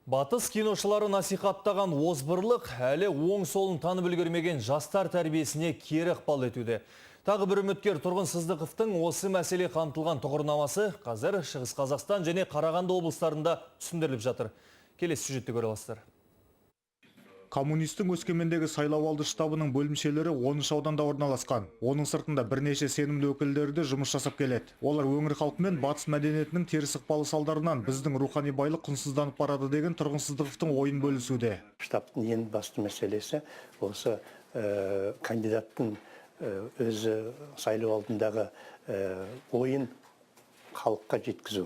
Батыс киношылары насихаттаған озбырлық әлі оң солын танып үлгермеген жастар тәрбиесіне кері ықпал етуде. Тағы бір үміткер Тұрғын Сыздықовтың осы мәселе қамтылған тұғырнамасы қазір Шығыс Қазақстан және Қарағанды облыстарында түсіндіріліп жатыр. Келесі сюжетте көре аласыздар. Коммунистің Өскемендегі сайлауалды штабының бөлімшелері 13 ауданда орналасқан. Оның сыртында бірнеше сенімді өкілдері де жұмыс жасап келеді. Олар өңір халқымен батыс мәдениетінің теріс ықпалы салдарынан біздің рухани байлық құнсызданып барады деген Тұрғын Сыздықовтың ойын бөлісуде. Штабтың ең басты мәселесі осы кандидаттың өзі сайлау алдындағы ойын халыққа жеткізу.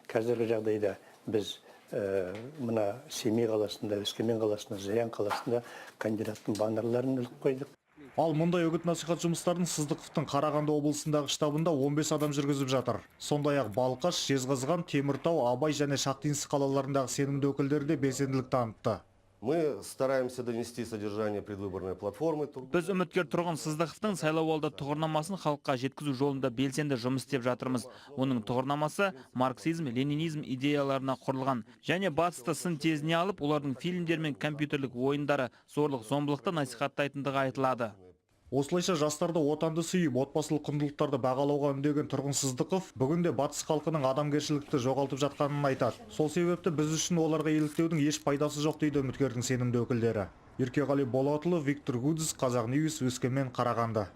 Қазіргі жағдайда біз мына Семей қаласында, Өскемен қаласында, Зырян қаласында кандидаттың баннерларын іліп қойдық. Ал мұндай үгіт насихат жұмыстарын Сыздықовтың Қарағанды облысындағы штабында 15 адам жүргізіп жатыр. Сондай-ақ Балқаш, Жезқазған, Теміртау, Абай және Шахтинск қалаларындағы сенімді өкілдері де белсенділік танытты. Мы стараемся донести содержание предвыборной платформы. Біз үміткер Тұрғын Сыздықовтың сайлауалды тұғырнамасын халыққа жеткізу жолында белсенді жұмыс істеп жатырмыз. Оның тұғырнамасы марксизм, ленинизм идеяларына құрылған және батысты сын тезіне алып, олардың фильмдері мен компьютерлік ойындары зорлық зомбылықты насихаттайтындығы айтылады. Осылайша жастарды отанды сүйіп, отбасылық құндылықтарды бағалауға үндеген Тұрғын Сыздықов бүгінде батыс халқының адамгершілікті жоғалтып жатқанын айтады. Сол себепті біз үшін оларға еліктеудің еш пайдасы жоқ дейді үміткердің сенімді өкілдері. Еркеғали Болатұлы, Виктор Гудз, Қазақ Ньюс, Өскемен, Қарағанды.